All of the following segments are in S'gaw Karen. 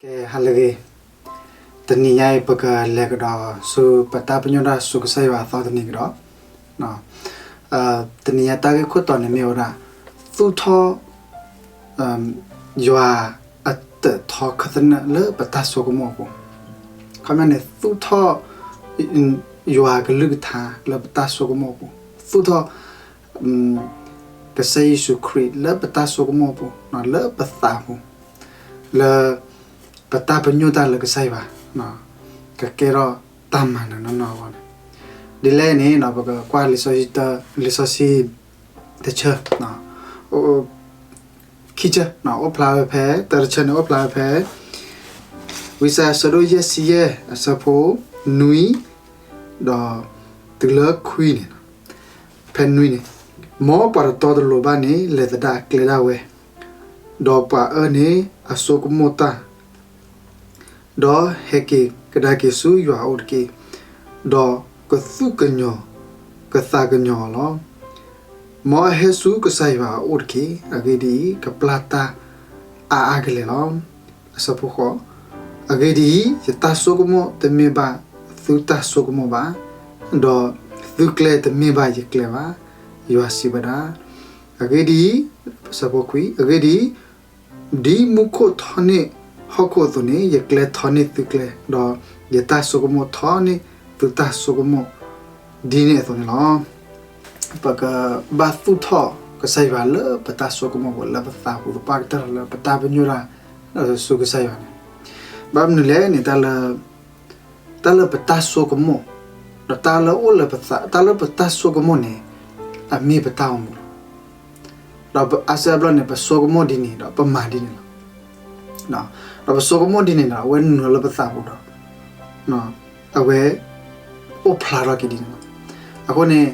ကဲ ဟါလၢအဂ့ၤ, တနံၤညါအံၤ ပကလဲၤကဒီးဆူ ပတၢ်ပညိၣ်တၢ်ဆူကစၢ်ယွၤအသီတနံၤကဒီး. တနံၤညါတၢ်ဂ့ၢ်ခိၣ်တီန့ၣ်မ့ၢ်ဝဲဒၣ် သူၣ်ထီၣ် ယွၤအတၢးထီခၢၣ်သနၢၣ်လၢပတၢ်ဆိကမိၣ်အပူၤ. ခီပညီန့ၣ် သူၣ်ထီၣ် ယွၤကလုၢ်ကထါလၢပတၢ်ဆိကမိၣ်အပူၤ, သူၣ်ထီၣ် ကစၢ်ယ့ၣ်ၡူးခရံာ်လၢပတၢ်ဆိကမိၣ်အပူၤ, လၢပသးပူၤ, လၢ ပတၢ်ပညိၣ်တၢ်လၢကစၢ်ယွၤ ကကဲထီၣ်တၢ်မၤနၢၤနီၢ်နီၢ်အဂီၢ်န့ၣ်, ဒ်လဲၣ်န့ၣ် ပကကွၢ်လံာ်စီဆှံတဆၢ, ခံဆၢ အိၣ်ဖျါဝဲဖဲ တၢ်တဆၢန့ၣ် အိၣ်ဖျါဝဲဖဲ ဝံယၡါယၤ အဆၢဒိၣ်ယဲၢ်ဆံယဲၢ် အဆၢဖိ နွံ ဒီးတုၤလၢခွံန့ၣ်, ဖဲနွံန့ၣ်, မ်ပှၤတတီတလိၤဘၣ်န့ၣ် လဲၤသဒၣ်အကျဲဒၣ်ဝဲ, ဒီးပှၤအၢန့ၣ်အဆိကမိၣ်တၢ်, ဒီးဟဲက့ၤကဒါက့ၤဆူယွၤအအိၣ်တက့ၢ်, ဒီးကသူၣ်ကညီၤကသးကညီၤအီၤလီၤ. မ်အဟဲဆူကစၢ်ယွၤအအိၣ်တက့ၢ်. အဂ့ၢ်ဒ်အံၤ, ကပျၢ်တၢ်အါအါကလဲာ်လီၤ. အဆၢဖိဃိး, အဂ့ၢ်ဒ်အံၤ, ယတၢ်ဆိကမိၣ်တမ့ၢ်ဘၣ်သုတၢ်ဆိကမိၣ်ဘၣ်, ဒီးသုကျဲတမ့ၢ်ဘၣ်ယကျဲဘၣ်, ယွၤစံးဝဲဒၣ်. အဂ့ၢ်ဒ်အံၤ, အဆၢဖိခွံ, အဂ့ၢ်ဒ်အံၤ, ဒ်မူခိၣ်ထီန့ၢ်ဟီၣ်ခိၣ်အသိးန့ၣ်, ယကျဲထီန့ၢ်သုကျဲ, ဒီးယတၢ်ဆိကမိၣ်ထီန့ၢ်သုတၢ်ဆိကမိၣ် ဒ်န့ၣ်အသိးန့ၣ်လီၤ. ပကဘၣ်သူၣ်ထီၣ်ကစၢ်ယွၤလၢပတၢ်ဆိကမိၣ်ပူၤ, လၢပသးပူၤ, သပှၢ်ကတၢၢ်လီၤလၢပတၢ်ပညိၣ်တၢ်ဆူကစၢ်ယွၤန့ၣ်, ဘၣ်မနုၤလဲၣ်န့ၣ် တၢ်လၢပတၢ်ဆိကမိၣ်, ဒီးတၢ်လၢအိၣ်လၢပသး, တၢ်လၢပတၢ်ဆိကမိၣ်န့ၣ် အမ့ၢ်ပတၢ်အိၣ်မူလီၤ. ဒီးအါစုအါဘျီန့ၣ် ပဆိကမိၣ်ဒ်န့ၣ်ဒီးပမၤဒ်န့ၣ်လီၤ. ဒီးပဆိကမိၣ်ဒ်န့ၣ်ဒီး အဝဲနုာ်လီၤလၢပသးပူၤဒီး အဝဲအိၣ်ဖျါထီၣ်က့ၤဒ်န့ၣ်လီၤ. အဃိန့ၣ်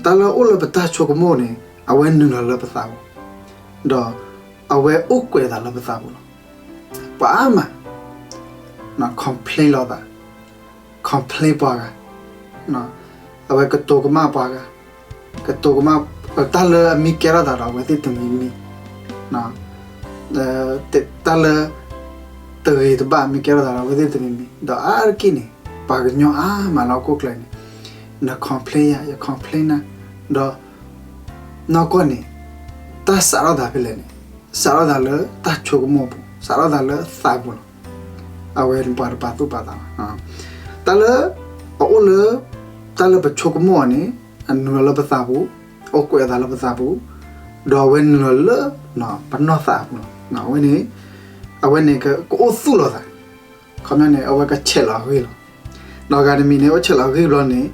တၢ်လၢအိၣ်လၢပတၢ်ဆိကမိၣ်န့ၣ် အဝဲနုာ်လီၤလၢပသးပူၤ, ဒီးအဝဲအိၣ်ကွဲးသးလၢပသးပူၤလီၤ. ပှၤအါမး complain လိာ်သး, complain ပှၤဂၤ, အဝဲကတိၤကမၣ်ပှၤဂၤ, ကတိၤကမၣ် တၢ်လၢအမ့ၢ်ကဲထီၣ်သးဒီးအဝဲသ့ၣ်တမံၤမံၤ, တၢ်လၢ တဂ့ၤတဘၣ်မ့ၢ်ကဲထီၣ်သးဒီးအဝဲသ့ၣ်တမံၤမံၤ, ဒီးအါတက့ၢ်န့ၣ် ပှၤကညီအါမးလၢဟီၣ်ခိၣ်ချၢန့ၣ် န complain ယၤ ယ complain နၤ, ဒီး နီၢ်ကီၢ်န့ၣ် တၢ်စးထီၣ်သးဖဲလဲၣ်န့ၣ် စးထီၣ်သးလၢတၢ်ဆိကမိၣ်အပူၤ, စးထီၣ်သးလၢသးပူၤလီၤ. အဝဲပှၤတပာ်သူၣ်ပာ်သးဘၣ်. တၢ်လၢ အအိၣ်လၢ တၢ်လၢပဆိကမိၣ်အီၤန့ၣ် အနုာ်လီၤလၢပသးပူၤ, အိၣ်ကွဲးအသးလၢပသးပူၤ, ဒီးအဝဲနုာ်လီၤလၢ ပနီၢ်သးအပူၤလီၤ. အဝဲန့ၣ် အဝဲန့ၣ်ကအိၣ်သူၣ်လီၤသး, ခီပညီန့ၣ် အဝဲကဆဲးလီၤအဂံၢ်လီၤ. ဒီးဂၤတမံၤန့ၣ် အိၣ်ဆဲးလီၤအဂံၢ်ဘျီန့ၣ်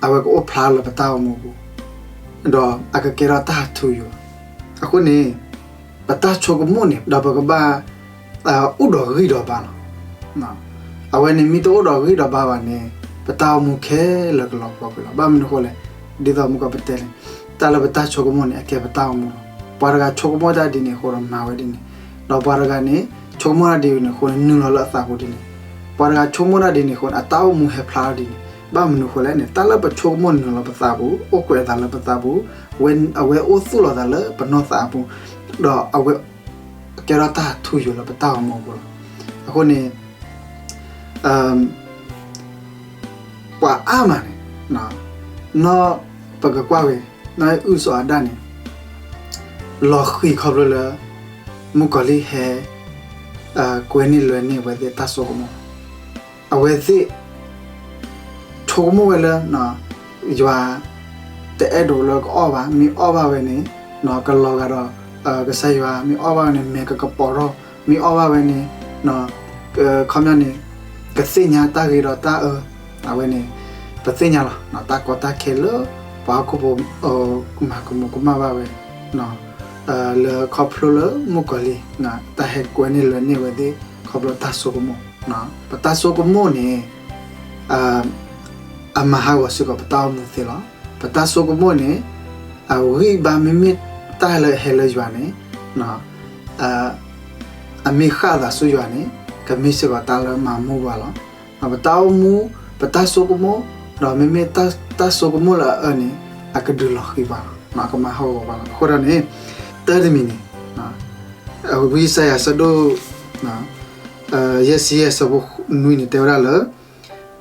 အဝဲကအိၣ်ဖျါလၢပတၢ်အိၣ်မူအပူၤ, ဒီးအကကဲထီၣ်တၢ်ထူယိာ်လီၤ. အဃိန့ၣ် ပတၢ်ဆိကမိၣ်န့ၣ် ဒီးပကဘၣ် အိၣ်ဒီးဂံၢ်ဒီးဘါလီၤ. အဝဲန့ၣ်မ့ၢ်တအိၣ်ဒီးဂံၢ်ဒီးဘါဘၣ်န့ၣ် ပတၢ်အိၣ်မူခဲလၢာ်ကလီၤပှီၢ်ကွံာ်လီၤ. ဘၣ်မနုၤအဃိလဲၣ်, ဒ်သိးမုၢ်ကီၢ်ပတဲန့ၣ် တၢ်လၢပတၢ်ဆိကမိၣ်န့ၣ် အကဲပတၢ်အိၣ်မူလီၤ. ပှၤတဂၤဆိကမိၣ်တၢ်ဒ်န့ၣ်အဃိဒီးမၤဝဲဒ်န့ၣ်, ဒီးပှၤတဂၤန့ၣ် ဆိကမိၣ်တၢ်ဒ်န့ၣ်အဃိန့ၣ် နုာ်လီၤလၢအသးပူၤဒ်န့ၣ်, ပှၤတဂၤဆိကမိၣ်တၢ်ဒ်န့ၣ်အဃိန့ၣ် အတၢ်အိၣ်မူဟဲဖျါထီၣ်ဒ်န့ၣ်. ဘၣ်မနုၤအဃိလဲၣ်န့ၣ် တၢ်လၢပဆိကမိၣ်နုာ်လီၤပသးပူၤ, အိၣ်ကွဲးအသးလၢပသးပူၤ, အဝဲအိၣ်သူၣ်လီၤသးလၢပနီၢ်သးအပူၤ, ဒီးအဝဲ ကဲထီၣ်တၢ်ထူယိာ်လၢပတၢ်အိၣ်မူအပူၤလီၤ. အဃိန့ၣ် ပှၤအါမးန့ၣ် နီၢ် ပကကွၢ်ဝဲ နီၢ်အုၣ်စီၤအၤဒၣ်န့ၣ် လီၤဃံၤခီဖျိလၢ မုၣ်ကီၤလံၢ်ဟဲ ကွဲန့ၢ်လွဲန့ၢ်အဝဲသ့ၣ်တၢ်ဆိကမိၣ်, အဝဲသ့ၣ် ဆိကမိၣ်ဝဲလၢ ယွၤ တအဲၣ်ဒိးလၢကအီၣ်ဘၣ်, မ့ၢ်အီၣ်ဘၣ်ဝဲန့ၣ် ကလီၤဂာ်ဒီး ကစၢ်ယွၤ, မ့ၢ်အီၣ်ဘၣ်ဝဲန့ၣ် မဲာ်ကကပီၤထီၣ်, မ့ၢ်အီၣ်ဘၣ်ဝဲန့ၣ် ခီပညီန့ၣ် ကသ့ၣ်ညါတၢ်ဂ့ၤဒီးတၢ်အၢ, အဝဲန့ၣ် ပသ့ၣ်ညါလီၤ တၢ်ကီတၢ်ခဲလၢ ပှၤဟီၣ်ခိၣ်ဖိ မၤကမူၤကမၣ်ဘၣ်ဝဲ လၢခီဖျိလၢမုၣ်ကီၤလံၢ် တၢ်ဟဲကွဲန့ၢ်လွဲန့ၢ်ဝဲသ့ၣ် ခီဖျိတၢ်ဆိကမိၣ်, ပတၢ်ဆိကမိၣ်န့ၣ် အမၤဟးဂီၤစ့ၢ်ကီးပတၢ်အိၣ်မူသ့လီၤ. ပတၢ်ဆိကမိၣ်န့ၣ် အဂံၢ်ဘါမ့မ့ၢ်တၢ်လၢဟဲလၢယွၤန့ၣ် အမ့ၢ်ဃၣ်သးဆူယွၤန့ၣ် ကမ့ၢ်စ့ၢ်ကီးတၢ်လၢမၤမူဘၣ်လီၤ. ပတၢ်အိၣ်မူ ပတၢ်ဆိကမိၣ် ဒီးမ့မ့ၢ်တၢ်ဆိကမိၣ်လၢအအၢန့ၣ် အကဒုးလီၤဃံၤပှၤလီၤ, ကမၤဟးဂီၤပှၤလီၤ. အဃိဒီးန့ၣ် တၢ်တမံၤန့ၣ် ဝံယၡါယၤဆၢဒိၣ် ယဲၢ်ဆံယဲၢ် ဆၢဖိနွံန့ၣ် တဲဝဲဒၣ်လၢ,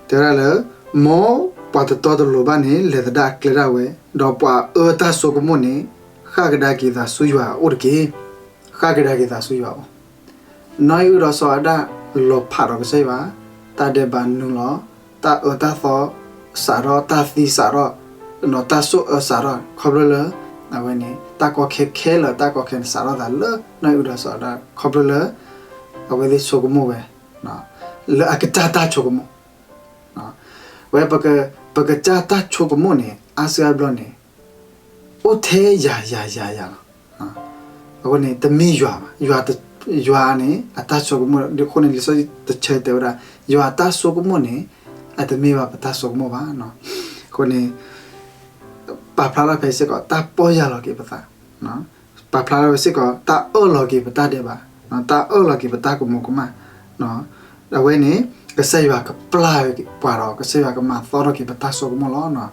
တဲဝဲဒၣ်လၢ, မ်ပှၤတတီတလိၤဘၣ်န့ၣ် လဲၤသဒၣ်အကျဲဒၣ်ဝဲ, ဒီးပှၤအၢတၢ်ဆိကမိၣ်န့ၣ် ဃၣ်ကဒါက့ၤသးဆူယွၤအအိၣ်တက့ၢ်. ဃၣ်ကဒါက့ၤသးဆူယွၤအအိၣ်. နီၢ်အံၣ်အုၣ်ဒီးစီၤအၤဒၣ် လီၤဖးဒီးကစၢ်ယွၤ, တၢ်ဒဲးဘးနုာ်လီၤ, တၢ်အၢတၢ်သီ စးထီၣ်, တၢ်သံစးထီၣ်, တၢ်ဆိၣ်အၢစးထီၣ်, ခီဖျိလၢ အဝဲန့ၣ် တၢ်ကီခဲခဲလၢာ် တၢ်ကီခဲန့ၣ် စးထီၣ်သးလၢ နီၢ်အံၣ်အုၣ်ဒီးစီၤအၤဒၣ် ခီဖျိလၢ အဝဲသ့ၣ်ဆိကမိၣ်ဝဲ လၢအကစၢ်တၢ်ဆိကမိၣ်. ဝဲ ပကစၢ်တၢ်ဆိကမိၣ်န့ၣ် အါစုအါဘျီန့ၣ် အိၣ်ထဲယၤယၤယၤယၤလီၤ. အဃိန့ၣ် တမ့ၢ်ယွၤဘၣ်. ယွၤန့ၣ် အတၢ်ဆိကမိၣ်အဃိန့ၣ် လံာ်စီဆှံတဆၢတဲဝဲဒၣ် ယွၤအတၢ်ဆိကမိၣ်န့ၣ် အတမ့ၢ်ဘၣ်ပတၢ်ဆိကမိၣ်ဘၣ်. အဃိန့ၣ် ပာ်ဖျါထီၣ်ဖဲစ့ၢ်ကီး တၢ်ပီၢ်ယၢ်လီၤက့ၤပသး, ပာ်ဖျါထီၣ်ဝဲစ့ၢ်ကီး တၢ်အၢၣ်လီၤက့ၤပတၢ်ဒဲးဘး, တၢ်အၢၣ်လီၤက့ၤပတၢ်ကမူၤကမၣ်. အဝဲန့ၣ် ကစၢ်ယွၤကပျၢ်ပှၤဒီး ကစၢ်ယွၤကမၤသီထီၣ်က့ၤပတၢ်ဆိကမိၣ်လီၤ.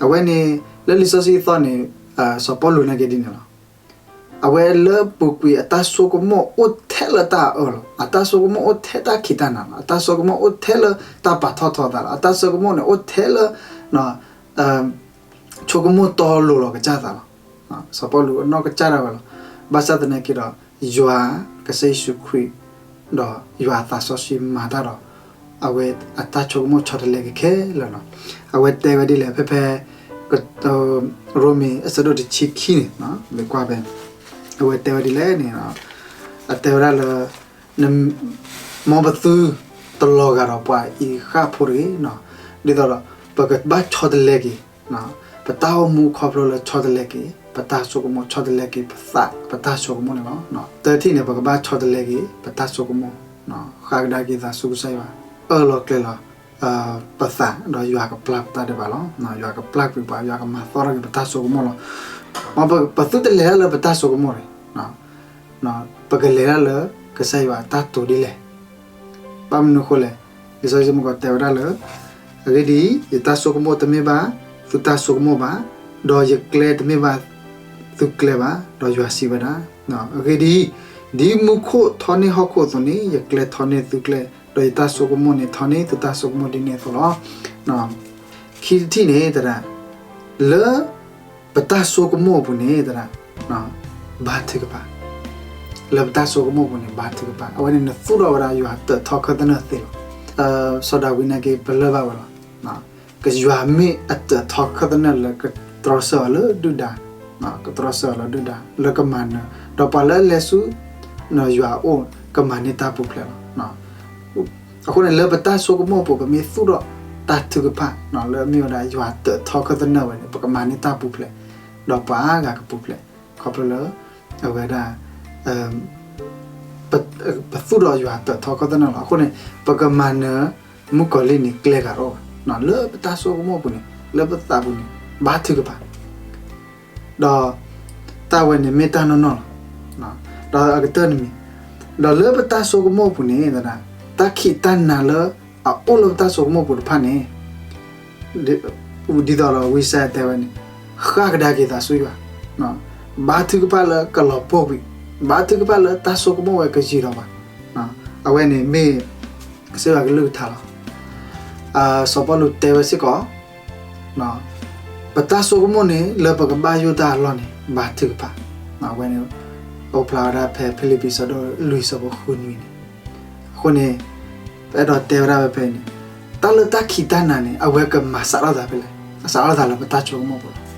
အဝဲန့ၣ် လၢလံာ်စီဆှံအသီန့ၣ် စီၤပီလူးနာ်က့ဒ်န့ၣ်လီၤ. အဝဲလၢပူၤကွံာ်အတၢ်ဆိကမိၣ်အိၣ်ထဲလၢတၢ်အၢၣ်လီၤ, အတၢ်ဆိကမိၣ်အိၣ်ထဲတၢ်ခံးတၢ်နၤလီၤ, အတၢ်ဆိကမိၣ်အိၣ်ထဲလၢတၢ်ပာ်ထီၣ်ထီသးလီၤ, အတၢ်ဆိကမိၣ်န့ၣ် အိၣ်ထဲလၢ ဆိကမိၣ်တီလိၤလီၤကစၢ်သးလီၤ. စီၤပီလူးအနီၢ်ကစၢ်ဒၣ်ဝဲလီၤ. ဘၣ်ဆၣ်သနာ်က့ဒီး ယွၤ ကစၢ်ယ့ၣ်ၡူးခရံာ် ဒီးယွၤအသးစီဆှံမၤတၢ်ဒီး အဝဲအတၢ်ဆိကမိၣ်ဆီတလဲက့ၤခဲလၢာ်လီၤ. အဝဲတဲဝဲဒ်လဲၣ် ဖဲဖဲ ရိမ့ၤအဆၢဒိၣ်တဆံခံန့ၣ် မ့ၢ်ကွၢ်ဖဲ အဝဲတဲဝဲဒ်လဲၣ်န့ၣ် အတဲဝဲဒၣ်လၢ မ်ပသုတလီၤဂာ်ဒီးပှၤအံၤဃၣ်ဖိတဂ့ၤ, ဒ်သိးဒီး ပကဘၣ်ဆီတလဲက့ၤ ပတၢ်အိၣ်မူခီဖျိလၢဆီတလဲက့ၤ ပတၢ်ဆိကမိၣ် ဆီတလဲက့ၤပသး ပတၢ်ဆိကမိၣ်န့ၣ်လီၤ. တထံၣ်န့ၣ် ပကဘၣ်ဆီတလဲက့ၤ ပတၢ်ဆိကမိၣ် ဃၣ်ကဒါက့ၤသးဆူကစၢ်ယွၤ အၢၣ်လီၤကျဲၤလီၤ ပသး ဒီးယွၤကပျၢ်ပတၢ်ဒဲးဘးလီၤ. ယွၤကပျၢ်ကွံာ်ပှၤ ယွၤကမၤသီထီၣ်က့ၤပတၢ်ဆိကမိၣ်လီၤ. မ်ပသုတလဲၤတၢ်လၢပတၢ်ဆိကမိၣ်န့ၣ် ပကလဲၤတၢ်လၢကစၢ်ယွၤအတၢ်တိာ်ဒ်လဲၣ်. ဘၣ်မနုၤအဃိလဲၣ်. လံာ်စီဆှံမုၢ်ကီးတဲဝဲဒၣ်လၢ အဂ့ၢ်ဒ်အံၤ, ယတၢ်ဆိကမိၣ်တမ့ၢ်ဘၣ်သုတၢ်ဆိကမိၣ်ဘၣ်, ဒီးယကျဲတမ့ၢ်ဘၣ်သုကျဲဘၣ်, ဒီးယွၤစံးဝဲဒၣ်, အဂ့ၢ်ဒ်အံၤ, ဒ်မူခိၣ်ထီန့ၢ်ဟီၣ်ခိၣ်အသိးန့ၣ် ယကျဲထီန့ၢ်သုကျဲ, ဒီးယတၢ်ဆိကမိၣ်န့ၣ် ထီန့ၢ်သုတၢ်ဆိကမိၣ်ဒ်န့ၣ်အသိးလီၤ. ခံထံၣ်န့ၣ်သရၣ်, လၢပတၢ်ဆိကမိၣ်အပူၤန့ၣ်သရၣ်, ဘါထုကဖၣ်, လၢပတၢ်ဆိကမိၣ်အပူၤန့ၣ် ဘါထုကဖၣ်, အဝဲန့ၣ်နသူၣ်ထီၣ်ဝဲဒၣ်ယွၤတၢးထီခၢၣ်သနၢၣ်သ့လီၤ. စီၤဒၤဝံးနာ်က့ ပလၢၢ်ဘၣ်ဝဲလီၤ. ကယွၤမ့ၢ်အတၢးထီခၢၣ်သနၢၣ်လၢကတြီဆၢအီၤလၢဒုၣ်ဒါ, ကတြီဆၢအီၤလၢဒုၣ်ဒါ, လၢကမၤနၢၤ, ဒီးပှၤလၢအလဲၤဆူ ယွၤအအိၣ် ကမၤန့ၢ်တၢ်ပူၤဖျဲးလီၤ. အဃိန့ၣ် လၢပတၢ်ဆိကမိၣ်အပူၤ ပမ့ၢ်သူၣ်ထီၣ်တၢ်ထုကဖၣ် လၢအမ့ၢ်ဝဲဒၣ်ယွၤတၢးထီခၢၣ်သနၢၣ်ဝဲန့ၣ် ပကမၤန့ၢ်တၢ်ပူၤဖျဲး, ဒီးပှၤအါဂၤကပူၤဖျဲး, ခီဖျိလၢ အဝဲဒၣ် ပသူၣ်ထီၣ်ယွၤတၢးထီခၢၣ်သနၢၣ်လီၤ. အဃိန့ၣ် ပကမၤနၢၤ မုၣ်ကီၤလံၢ်န့ၣ် ကျဲဂၤတအိၣ်ဘၣ်. လၢပတၢ်ဆိကမိၣ်အပူၤန့ၣ် လၢပသးပူၤန့ၣ် ဘါထုကဖၣ်, ဒီး တၢ်ဝဲန့ၣ်မ့ၢ်တၢ်နီၢ်နီၢ်လီၤ. ဒီးအကတၢၢ်န့ၣ်မ့ၢ်, ဒီးလၢပတၢ်ဆိကမိၣ်အပူၤန့ၣ် တၢ်ခံးတၢ်နၤလၢအအိၣ်လၢပတၢ်ဆိကမိၣ်ပူၤတဖၣ်န့ၣ် ဒ်သိးဒီးဝံယၡါယၤတဲဝဲန့ၣ် ဃၣ်ကဒါက့ၤသးဆူယွၤ, ဘါထုကဖၣ်လၢကလီၤပှီၢ်ကွံာ်, ဘါထုကဖၣ်လၢတၢ်ဆိကမိၣ်ဝဲကယံာ်ဒီးပှၤ, အဝဲန့ၣ်မ့ၢ် ကစၢ်ယွၤကလုၢ်ကထါလီၤ. စီၤပီလူးတဲဝဲစ့ၢ်ကီး ပတᢢ်ဆိကမိၣ်န့ၣ် လၢပကဘၣ်ယိၣ်တၢ်အလီၢ်န့ၣ် ဘါထုကဖၣ်, အဝဲန့ၣ် အိၣ်ဖျါဝဲဒၣ်ဖဲဖံလံးပံးဆၢဒိၣ်လွံၢ်ဆၢဖိဃုနွံန့ၣ်, အဃိန့ၣ် ပအဲၣ်ဒိးတဲဝဲဒၣ်ဖဲဖဲအံၤန့ၣ် တၢ်လၢတၢ်ခံးတၢ်နၤန့ၣ် အဝဲကမၤစးထီၣ်သးဖဲလဲၣ်, စးထီၣ်သးလၢပတၢ်ဆိကမိၣ်ပူၤလီ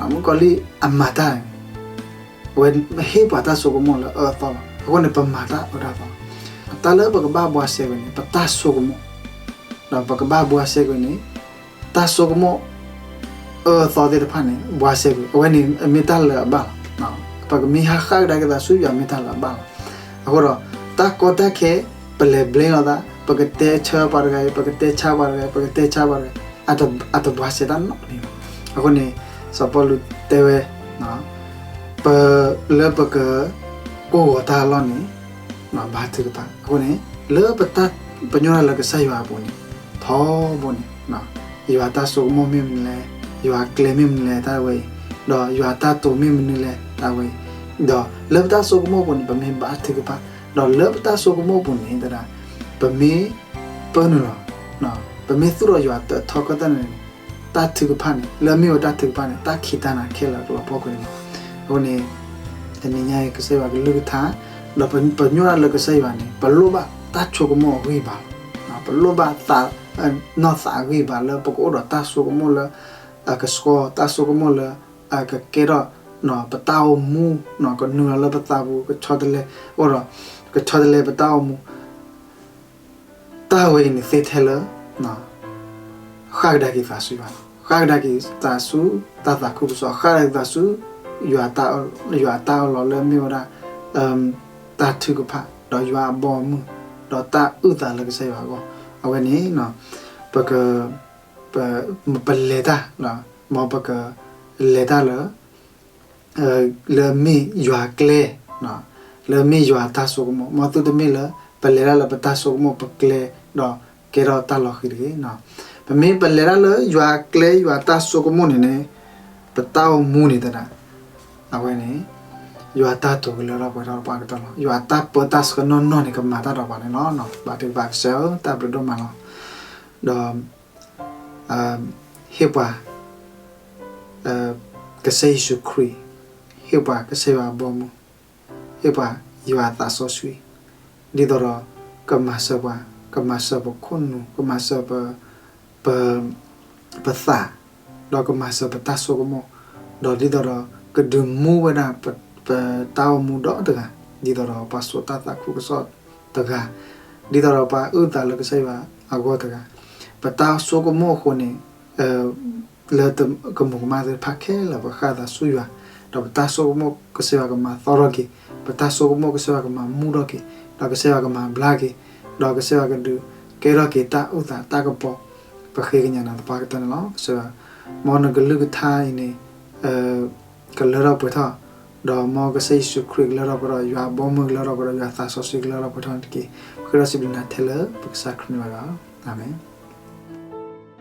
ၤ. မုၣ်ကီၤလံၢ်အမၤတၢ်န့ၣ် အဝဲဟ့ၣ်ပှၤတၢ်ဆိကမိၣ်လၢအအၢအသီလီၤ. အဃိန့ၣ် ပမၤတၢ်အၢတၢ်သီလီၤ. တၢ်လၢပကဘၣ်ဘှါစဲကွံာ်န့ၣ် ပတၢ်ဆိကမိၣ်, ဒီးပကဘၣ်ဘှါစဲကွံာ်န့ၣ် တၢ်ဆိကမိၣ် အၢအသီသ့ၣ်တဖၣ်န့ၣ် ဘှါစဲကွံာ်, အဝဲန့ၣ်အမ့ၢ်တၢ်လၢအဘၣ်လီၤ. ပကမ့ၢ်ဟးဃၣ်ကဒါက့ၤသးဆူယွၤ မ့ၢ်တၢ်လၢအဘၣ်လီၤ. အဃိဒီး တၢ်ကီတၢ်ခဲ ပလဲၤဘျ့လိာ်သး, ပကတဲဆၢပှၤတဂၤအံၤ, ပကတဲဆၢပှၤတဂၤအံၤ, ပကတဲဆၢပှၤတဂၤအံၤ, အတဘှါစဲတၢ်နီတမံၤဘၣ်. အဃိန့ၣ် စီၤပီလူးတဲဝဲ ပ လၢပက ကိၢ်ဂီၤတၢ်အလီၢ်န့ၣ် ဘါထုကဖၣ်. အဃိန့ၣ် လၢပတၢ်ပညိၣ်တၢ်လၢကစၢ်ယွၤအပူၤန့ၣ် ထီဘိန့ၣ် ယွၤတၢ်ဆိကမိၣ်မ့ၢ်မနုၤလဲၣ်, ယွၤကျဲမ့ၢ်မနုၤလဲၣ် တၢ်ဝဲအံၤ, ဒီးယွၤတၢ်တိာ်မ့ၢ်မနုၤလဲၣ် တၢ်ဝဲအံၤ, ဒီးလၢပတၢ်ဆိကမိၣ်အပူၤန့ၣ် ပမ့ၢ်ဘါထုကဖၣ် ဒီးလၢပတၢ်ဆိကမိၣ်အပူၤန့ၣ် တဒၣ် ပမ့ၢ်ပၢနုာ်လီၤ, ပမ့ၢ်သူၣ်ထီၣ်ယွၤတၢ်ထီကတၢၢ်န့ၣ် တၢ်ထုကဖၣ်န့ၣ် လၢအမ့ၢ်ဝဲတၢ်ထုကဖၣ်န့ၣ် တၢ်ခံးတၢ်နၤခဲလၢာ်ကလီၤဖီခိၣ်န့ၣ်လီၤ. အဃိန့ၣ် တနံၤညါအံၤ ကစၢ်ယွၤကလုၢ်ကထါ ဒီးပညိၣ်တၢ်လၢကစၢ်ယွၤန့ၣ် ပလိၣ်ဘၣ်တၢ်ဆိကမိၣ်အဂံၢ်အဘါလီၤ. ပလိၣ်ဘၣ်သး နီၢ်သးအဂံၢ်အဘါလၢပကအိၣ်ဒီးတၢ်ဆိကမိၣ်လၢ အကဆှီ တၢ်ဆိကမိၣ်လၢ အကကဲထီၣ် ပတၢ်အိၣ်မူ ကနုာ်လီၤလၢပသးပူၤ ကဆီတလဲ အိၣ်ဒီး ကဆီတလဲပတၢ်အိၣ်မူ တၢ်ဝဲအံၤန့ၣ်သ့ထဲလၢ ဃၣ်ကဒါက့ၤသးဆူယွၤလီၤ. ဃၣ်ကဒါက့ၤသးဆူတၢ်သးခုကစီၣ်, ဃၣ်ကဒါက့ၤသးဆူ ယွၤအတၢ်အၢၣ်လီၤလၢအမ့ၢ်ဝဲဒၣ် တၢ်ထုကဖၣ် ဒီးယွၤအဘီအမုၢ် ဒီးတၢ်အုၣ်သးလၢကစၢ်ယွၤအဂီၢ်. အဝဲန့ၣ် ပက ပ ပလဲၤတၢ် မ်ပကလဲၤတၢ်လၢ လၢမ့ၢ်ယွၤကျဲ, လၢမ့ၢ်ယွၤတၢ်ဆိကမိၣ်, မ်သုတမ့ၢ်လၢ ပလဲၤတၢ်လၢပတၢ်ဆိကမိၣ်ပကျဲ ဒီးကဲထီၣ်တၢ်လီၤဃံၤတဂ့ၤ. ပမ့ၢ်ပလဲၤတၢ်လၢယွၤကျဲယွၤတၢ်ဆိကမိၣ်န့ၣ်န့ၣ် ပတၢ်အိၣ်မူန့ၣ်တဒၣ် အဝဲန့ၣ် ယွၤတၢ်တိာ်ကလၢထီၣ်ပှဲၤထီၣ်ပှၤကတၢၢ်လီၤ. ယွၤတၢ်ပၢတၢ်ဆှၢနီၢ်နီၢ်န့ၣ် ကမၤတၢ်ဒီးပှၤန့ၣ်လီၤ. ဘၣ်တဘၣ်ကစၢ်ဧၢ တၢ်ဘျုးဒိၣ်မးလီၤ. ဒီး ဟ့ၣ်ပှၤ ကစၢ်ယ့ၣ်ၡူးခရံာ်, ဟ့ၣ်ပှၤကစၢ်ယွၤအဘီအမုၢ်, ဟ့ၣ်ပှၤယွၤအသးစီဆှံ, ဒ်သိးဒီး ကမၤစၢၤပှၤ, ကမၤစၢၤပခိၣ်နူာ်, ကမၤစၢၤပ ပ ပသး, ဒီးကမၤစၢၤပတၢ်ဆိကမိၣ်, ဒီးဒ်သိးဒီး ကဒုးမူဝဲဒၣ် ပတၢ်အိၣ်မူဒီတဂၤ, ဒ်သိးဒီးပှၤစိာ်တၢ်သးခုကစီၣ်တဂၤ, ဒ်သိးဒီးပှၤအုၣ်သးလၢကစၢ်ယွၤအဂီၢ်တဂၤ, ပတၢ်ဆိကမိၣ်အဃိန့ၣ် လၢကမူၤကမၣ်သ့ၣ်တဖၣ်ခဲလၢာ် ပဃၣ်သးဆူယွၤ, ဒီးပတၢ်ဆိကမိၣ်ကစၢ်ယွၤကမၤသီထီၣ်က့ၤ, ပတၢ်ဆိကမိၣ်ကစၢ်ယွၤကမၤမူထီၣ်က့ၤ, ဒီးကစၢ်ယွၤကမၤဘျါက့ၤ, ဒီးကစၢ်ယွၤကဒုးကဲထီၣ်က့ၤတၢ်အုၣ်သးတၢ်ကပီၤ, ပဃ့ကညးနၤသပှၢ်ကတၢၢ်န့ၣ်လီၤ. ကစၢ်ယွၤ, မ်နကလုၢ်ကထါအံၤန့ၣ် ကလၢထီၣ်ပှဲၤထီၣ်, ဒီးမ်ကစၢ်ယ့ၣ်ၡူးခရံာ်ကလၢထီၣ်ပှဲၤထီၣ်, ယွၤအဘီအမုၢ်ကလၢထီၣ်ပှဲၤထီၣ်, ယွၤသးစီဆှံကလၢထီၣ်ပှဲၤထီၣ်န့ၣ်တက့ၢ်. ပဃ့ဒီးစံးဘျုးနၤထဲလၢပကစၢ်ခရံာ်န့ၣ်ဘၣ်လီၤ. အၤမ့ၣ်.